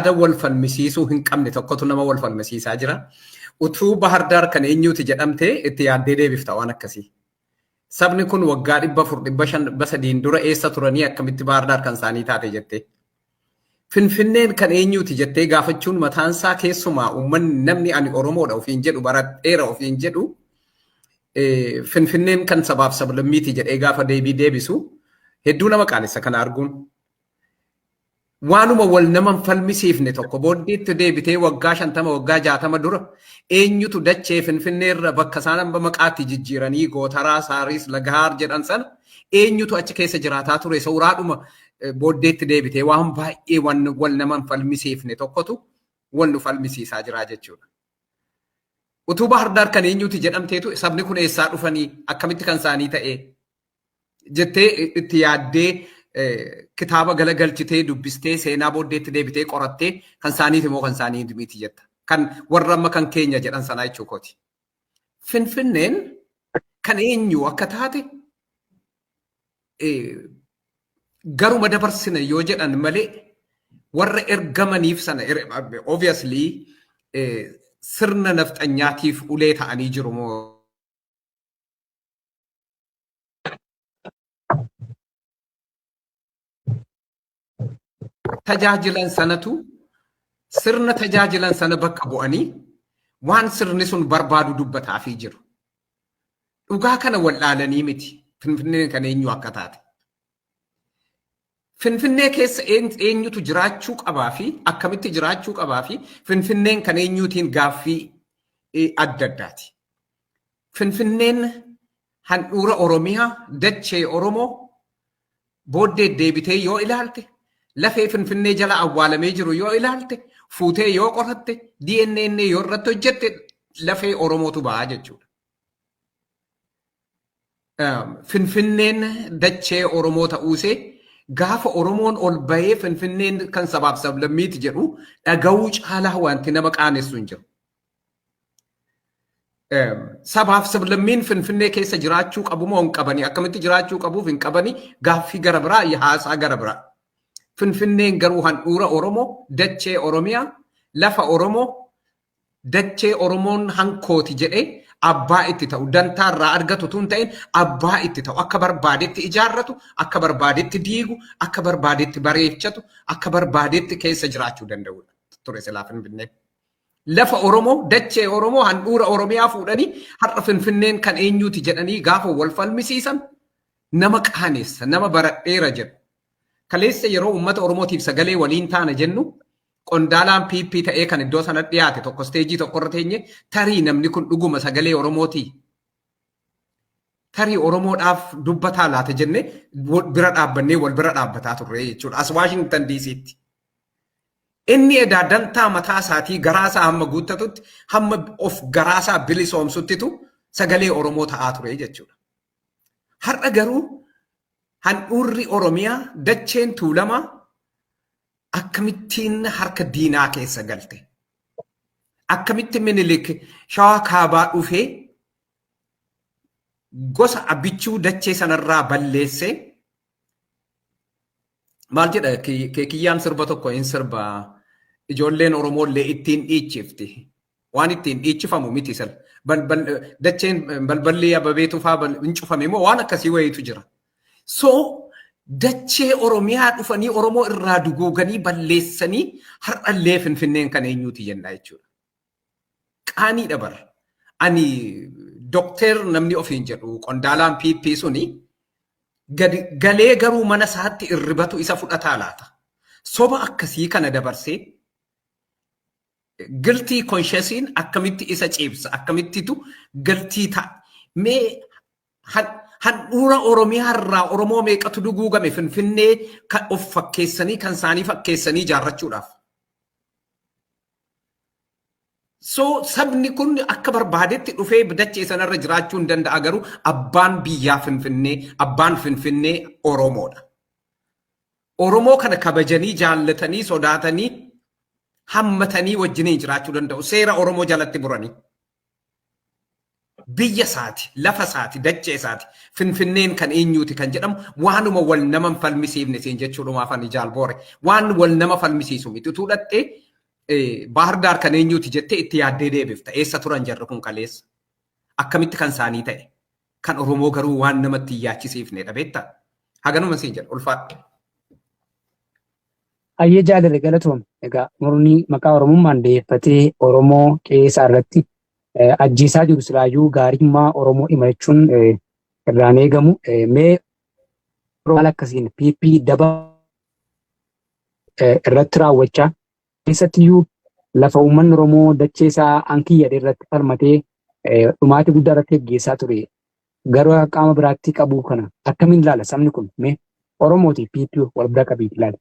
Yaada wal falmisiisuu hin qabne tokkotu nama wal falmisiisaa jira. Utuu Bahardaar kan eenyuuti jedhamtee itti yaaddee deebifta waan akkasii. Sabni kun waggaa 400, 500, 300 dura eessa turanii akkamitti Bahardaar kan isaanii taate jettee. Finfinneen kan eenyuuti jettee gaafachuun mataansaa keessumaa uummanni namni ani Oromoodha ofiin jedhu baradheera ofiin jedhu Finfinneen kan sabaaf sablammiiti jedhee gaafa deebii deebisu hedduu nama qaanessa kana arguun. Waanuma wal nama hin falmisiifne tokko booddeetti deebitee waggaa 50 waggaa 60 dura eenyutu dachee Finfinneerra bakka isaan amma maqaatti jijjiiranii Gootaraa, Saariis, Lagahaar jedhan sana eenyutu achi keessa jiraataa ture suuraadhuma booddeetti deebitee waan baay'ee wal nama hin falmisiifne tokkotu wal nu falmisiisaa jira jechuudha. Utuu Baahirdaar kan eenyuti jedhamteetu sabni kun eessaa dhufanii akkamitti kan isaanii ta'e jettee itti yaaddee kitaaba galagalchitee dubbistee seenaa booddeetti deebitee qorattee kan isaaniiti moo kan isaanii miti jetta. Kan warra amma kan keenya jedhan sanaa jechuu kooti. Finfinneen kan eenyu akka taate garuma dabarsina yoo jedhan malee warra ergamaniif sana obviously sirna nafxanyaatiif ulee ta'anii jiru moo Tajaajilan sanatu sirna tajaajilan sana bakka bu'anii waan sirni sun barbaadu dubbataafii jiru. Dhugaa kana wal'aalanii miti Finfinneen kan eenyu akka taate. Finfinnee keessa eenyutu jiraachuu qabaa fi akkamitti jiraachuu qabaa fi Finfinneen kan eenyuutiin gaaffii adda addaati. Finfinneen handhuura Oromiyaa, dachee Oromoo booddee deebitee yoo ilaalte, lafee Finfinnee jala awwaalamee jiru yoo ilaalte, fuutee yoo qoratte, DNA yoo irratti hojjette lafee Oromootu ba'a jechuudha. Finfinneen dachee Oromoo ta'uusee gaafa Oromoon ol bahee Finfinneen kan sabaaf sablammiiti jedhu dhaga'uu caalaa wanti nama qaanessu hin jiru. Sabaaf sablammiin Finfinnee keessa jiraachuu qabu moo hin qabanii akkamitti jiraachuu qabuuf hin qabanii gaaffii gara biraa haasaa gara biraa. Finfinneen garuu handhuura Oromoo, dachee Oromiyaa, lafa Oromoo, dachee Oromoon hankooti jedhee abbaa itti ta'u dantaa irraa argatu tun ta'in abbaa itti ta'u akka barbaadetti ijaarratu, akka barbaadetti diigu, akka barbaadetti bareechatu, akka barbaadetti keessa jiraachuu danda'udha ture silaa Finfinneen. Lafa Oromoo, dachee Oromoo, handhuura Oromiyaa fuudhanii har'a Finfinneen kan eenyuuti jedhanii gaafa wal falmisiisan nama qaanessa, nama baradheera jedhu. Kaleessa yeroo uummata Oromootiif sagalee waliin taana jennu qondaalaan PP ta'ee kan iddoo sana dhiyaate tokko isteejii tokkorra teenye tarii namni kun dhuguma sagalee Oromootii. Tarii Oromoodhaaf dubbataa laata jennee bira dhaabbannee wal bira dhaabbataa turre jechuudha. As Waashingtan DC'tti. Inni edaa dantaa mataa isaatii garaa isaa hamma guuttatutti hamma of garaa isaa bilisoomsuttitu sagalee Oromoo ta'aa ture jechuudha. Har'a garuu handhuurri Oromiyaa dacheen Tuulamaa akkamittiin harka diinaa keessa galte? Akkamitti Minilik Shawaa Kaabaa dhufee gosa Abichuu dachee sanarraa balleessee maal jedha keekiyyaan sirba tokko hin sirba ijoolleen Oromoo illee ittiin dhiichifti. Waan ittiin dhiichifamu miti sal. Dacheen balballi Ababee Tufaa hin cufame immoo waan akkasii wayiitu jira. So dachee Oromiyaa dhufanii Oromoo irraa duguuganii balleessanii har'allee Finfinneen kan eenyuuti jenna jechuudha. Qaaniidha bar. Ani dokteer namni ofiin jedhu qondaalaan PP suni gadi galee garuu mana isaatti irribatu isa fudhataa laata? Soba akkasii kana dabarsee guilty consciousiin akkamitti isa ciibsa? Akkamittitu galtii ta'a? Mee handhuura Oromiyaa irraa Oromoo meeqatu duguugame Finfinnee kan of fakkeessanii kan isaanii fakkeessanii ijaarrachuudhaaf? So sabni kun akka barbaadetti dhufee dachee sanarra jiraachuu hin danda'a garuu abbaan biyyaa Finfinnee, abbaan Finfinnee Oromoodha. Oromoo kana kabajanii, jaallatanii, sodaatanii, hammatanii wajjiniin jiraachuu danda'u. Seera Oromoo jalatti buranii. Biyya isaati, lafa isaati, dachee isaati. Finfinneen kan eenyuuti kan jedhamu waanuma wal nama hin falmisiifne siin jechuudhumaaf ani jaalboore. Waan wal nama falmisiisu miti. Utuu dhattee Baahir Daar kan eenyuuti jettee itti yaaddee deebifta. Eessa turan jarri kun kaleessa? Akkamitti kan isaanii ta'e? Kan Oromoo garuu waan namatti hin yaachisiifnedha beektaa? Haganuma siin jedha, ulfaadhu. Hayyee jaalala, galatoom. Egaa murni maqaa Oromummaan da'eeffatee Oromoo qe'ee isaa irratti ajjeesaa jiru silaayyuu gaarimmaa Oromoo hima jechuun irraan eegamu. Mee haala akkasiin PP daba irratti raawwachaa, keessattiyyuu lafa uummanni Oromoo dachee isaa ankiyyadhe irratti falmatee dhumaatii guddaa irratti geggeessaa ture gara qaama biraatti qabuu kana akkamiin ilaala sabni kun? Mee Oromootii PP wal bira qabii ilaala.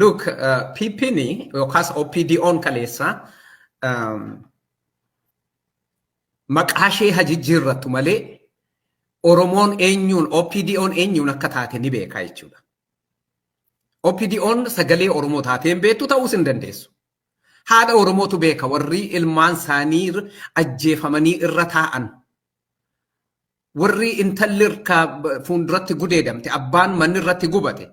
Look, PP'n yookaas OPDO'n kaleessa maqaa ishee haa jijjiirrattu malee Oromoon eenyuun OPDO'n eenyuun akka taate ni beeka jechuudha. OPDO'n sagalee Oromoo taatee hin beektu, ta'uus hin dandeessu. Haadha Oromootu beeka, warri ilmaan isaanii ajjeefamanii irra taa'an. Warri intalli fuulduratti gudeedamte, abbaan manni irratti gubate.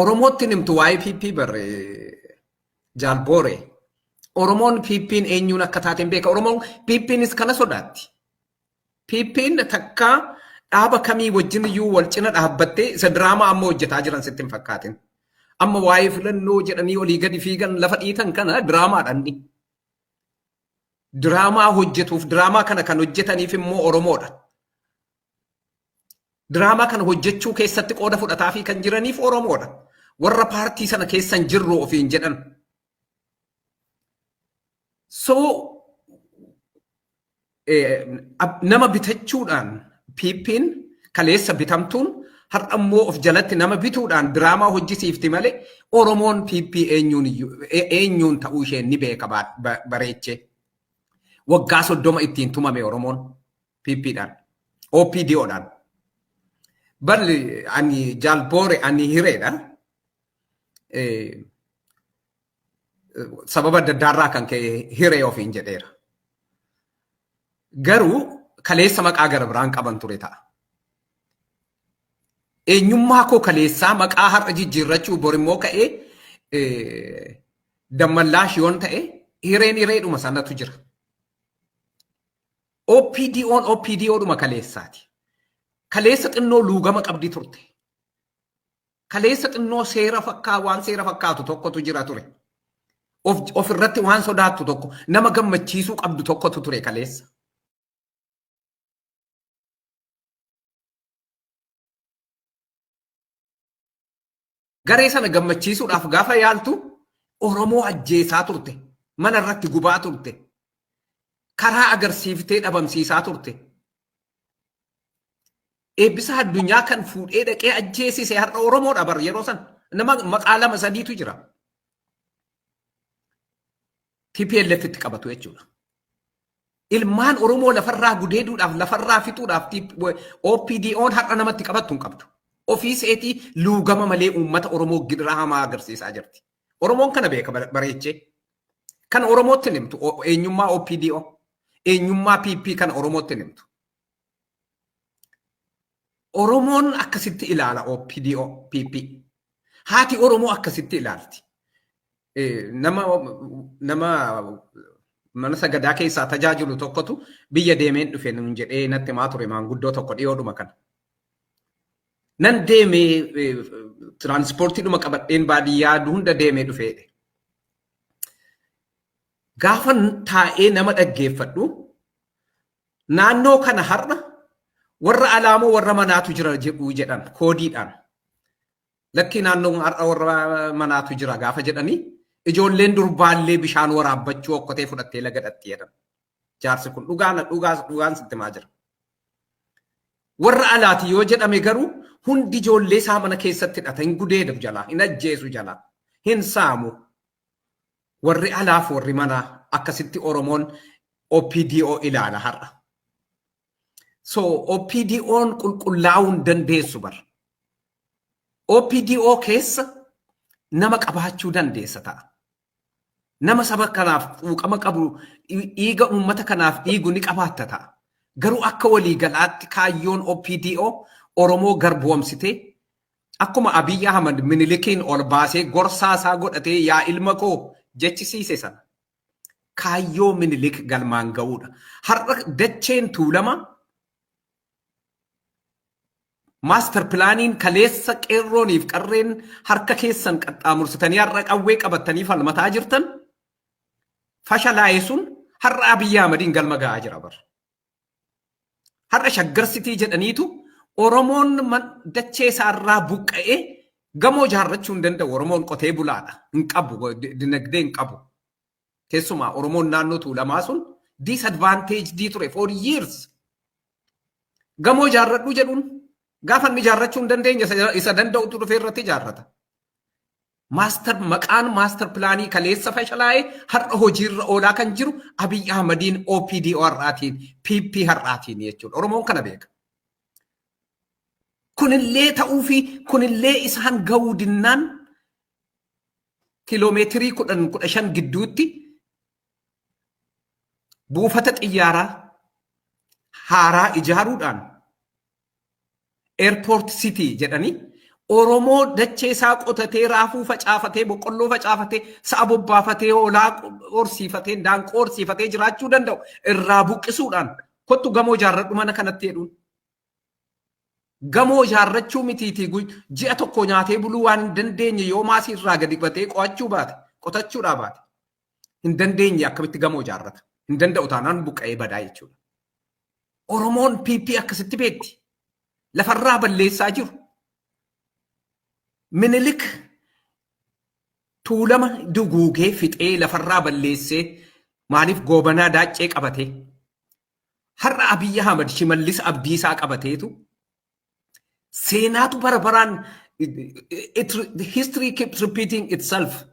Oromootti himtu waa'ee PP barre, jaalboore. Oromoon PP'n eenyuun akka taate hin beeka. Oromoon PP'nis kana sodaatti. PP'n takka dhaaba kamii wajjin iyyuu wal cina dhaabbattee isa diraamaa amma hojjetaa jiran sitti hin fakkaatin. Amma waa'ee filannoo jedhanii olii gadi fiigan, lafa dhiitan kana diraamaadhaan ni. Diraamaa hojjetuuf, diraamaa kana kan hojjetaniif immoo Oromoodha. Diraamaa kana hojjechuu keessatti qooda fudhataa fi kan jiraniif Oromoodha. Warra paartii sana keessa hin jirru ofiin jedhan. So nama bitachuudhaan PP'n kaleessa bitamtuun har'a immoo of jalatti nama bituudhaan diraamaa hojjisiifti malee Oromoon PP eenyuun ta'uu ishee ni beeka bareechee. Waggaa 30 ittiin tumame Oromoon PPdhaan, OPDOdhaan. Balli ani jaalboore, ani hireedha. Sababa adda addaarraa kan ka'e hiree ofiin jedheera. Garuu kaleessa maqaa gara biraan qaban ture ta'a. Eenyummaa koo kaleessaa maqaa har'a jijjiirrachuu, borimmoo ka'ee dammallaash yoon ta'e, hireen hireedhuma sanatu jira. OPDO'n OPDOdhuma kaleessaati. Kaleessa xinnoo luugama qabdi turte. Kaleessa xinnoo seera fakkaa waan seera fakkaatu tokkotu jira ture. Of irratti waan sodaattu tokko, nama gammachiisuu qabdu tokkotu ture kaleessa. Garee sana gammachiisuudhaaf gaafa yaaltu Oromoo ajjeesaa turte. Mana irratti gubaa turte. Karaa agarsiiftee dhabamsiisaa turte. Eebbisaa Addunyaa kan fuudhee dhaqee ajjeesise har'a Oromoodha bar yeroo san. Nama maqaa lama sadiitu jira. TPLF itti qabatu jechuudha. Ilmaan Oromoo lafarraa gudeeduudhaaf, lafarraa fixuudhaaf OPDO'n har'a namatti qabattu hin qabdu. Ofii seetii luugama malee uummata Oromoo gidiraa hamaa agarsiisaa jirti. Oromoon kana beeka bareechee. Kan Oromootti hin himtu eenyummaa OPDO, eenyummaa PP kan Oromootti hin himtu. Oromoon akkasitti ilaala OPDO, PP. Haati Oromoo akkasitti ilaalti. Nama mana sagadaa keessaa tajaajilu tokkotu biyya deemeen dhufe nuun jedhee natti himaa ture, maanguddoo tokko dhiyoodhuma kana. Nan deemee, tiraanspoortiidhuma qabadheen baadiyyaa hunda deemee dhufee. Gaafan taa'ee nama dhaggeeffadhu, naannoo kana har'a warra alaamoo warra manaatu jira jedhu jedhan koodiidhaan. Lakkii, naannoo har'a warra manaatu jira gaafa jedhanii, ijoolleen durbaallee bishaan waraabbachuu okkotee fudhattee laga dhatti jedhan. Jaarsi kun dhugaan dhugaa dhugaan sitti himaa jira. Warra alaati yoo jedhame garuu hundi ijoollee isaa mana keessatti hidhata, hin gudeedu jalaa, hin ajjeesu jalaa, hin saamu. Warri alaaf warri manaa akkasitti Oromoon OPDO ilaala har'a. So OPDO'n qulqullaa'uu hin dandeessu bara. OPDO keessa nama qabaachuu dandeessa ta'a. Nama saba kanaaf quuqama qabu, dhiiga uummata kanaaf dhiigu ni qabaatta ta'a. Garuu akka waliigalaatti kaayyoon OPDO Oromoo garboomsitee, akkuma Abiyyi Ahmad Minilikiin ol baasee gorsaa isaa godhatee "Yaa ilma koo" jechisiise sana, kaayyoo Minilik galmaan ga'uudha. Har'a dacheen Tuulama master planiin kaleessa qeerrooniif qarreen harka keessan qaxxaamursitanii har'a qawwee qabattanii falmataa jirtan fashalaa'e sun har'a Abiyyi Ahmadiin galma ga'aa jira bara. Har'a Shaggar City jedhaniitu Oromoon dachee isaarraa buqqa'ee gamoo ijaarrachuu hin danda'u. Oromoon qotee bulaadha. Hin qabu. Dinagdee hin qabu. Keessumaa Oromoon naannoo Tuulamaa sun disadvantaged ture for years. Gamoo ijaarradhu jedhuun gaafa inni ijaarrachuu hin dandeenye isa danda'utu dhufee irratti ijaarrata. Master maqaan master planii kaleessa fashalaa'ee har'a hojiirra oolaa kan jiru Abiy Ahmadiin, OPDO har'aatiin, PP har'aatiin jechuudha. Oromoon kana beeka. Kunillee ta'uu fi kunillee isaan ga'uu dinnaan kiloomeetirii 10 15 gidduutti buufata xiyyaaraa haaraa ijaaruudhaan Airport City jedhanii Oromoo dachee isaa qotatee, raafuu facaafatee, boqqolloo facaafatee, sa'a bobbaafatee, hoolaa horsiifatee, daanqoo horsiifatee jiraachuu danda'u irraa buqqisuudhaan "Kottu gamoo ijaarradhu mana kanatti" jedhuun. Gamoo ijaarrachuu mitiitii ji'a tokko nyaatee buluu waan hin dandeenye, yoo maasii irraa gadi batee qo'achuu baate, qotachuudhaa baate hin dandeenye, akkamitti gamoo ijaarrata? Hin danda'u taanaan buqqa'ee badaa jechuudha. Oromoon PP akkasitti beekti. Lafarraa balleessaa jiru. Minilik Tuulama duguugee fixee lafarraa balleessee maaliif Goobanaa Daaccee qabatee? Har'a Abiyyi Ahmad Shimallis Abdiisaa qabateetu seenaatu bara baraan, history keeps repeating itself.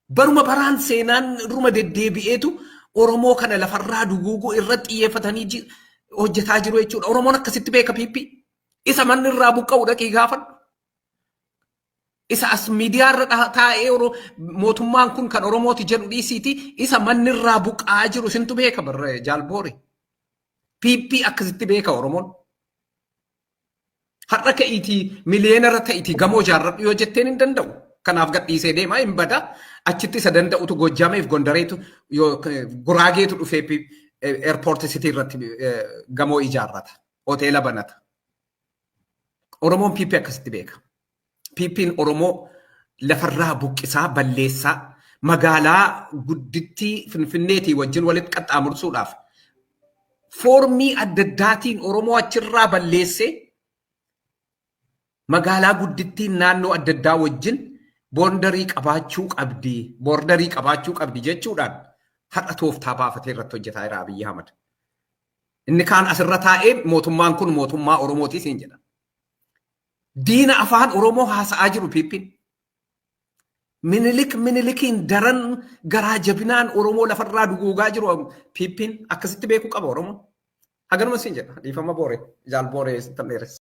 Baruma baraan seenaan irruma deddeebi'eetu Oromoo kana lafarraa duguuguu irratti xiyyeeffatanii hojjetaa jiru jechuudha. Oromoon akkasitti beeka PP. Isa manni irraa buqqa'u dhaqii gaafadhu. Isa as miidiyaa irra taa'ee mootummaan kun kan Oromooti jedhu dhiisiiti, isa manni irraa buqqa'aa jiru isintu beeka barra jaalboore. PP akkasitti beeka Oromoon. Har'a ka'iitii miliyeenara ta'iitii gamoo ijaarradhu yoo jetteen hin danda'u. Kanaaf gadhiisee deemaa hin bada. Achitti isa danda'utu Gojjaameef Gondareetu, Guraageetu dhufee Airport City irratti gamoo ijaarrata. Hoteela banata. Oromoon PP akkasitti beeka. PP'n Oromoo lafarraa buqqisaa balleessaa magaalaa guddittii Finfinneetii wajjin walitti qaxxaamursuudhaaf foormii adda addaatiin Oromoo achirraa balleessee magaalaa guddittiin naannoo adda addaa wajjin boundaryii qabaachuu qabdi, borderii qabaachuu qabdi jechuudhaan har'a tooftaa baafatee irratti hojjetaa jira Abiyyi Ahmad. Inni kaan asirra taa'ee mootummaan kun mootummaa Oromooti siin jedha. Diina afaan Oromoo haasa'aa jiru PP'n. Minilik Minilikiin daran garaa jabinaan Oromoo lafarraa duguugaa jiru PP'n akkasitti beekuu qaba Oromoon. Haganuma siin jedha. Dhiifama, Boore. Jaal Booree sittan dheeressa.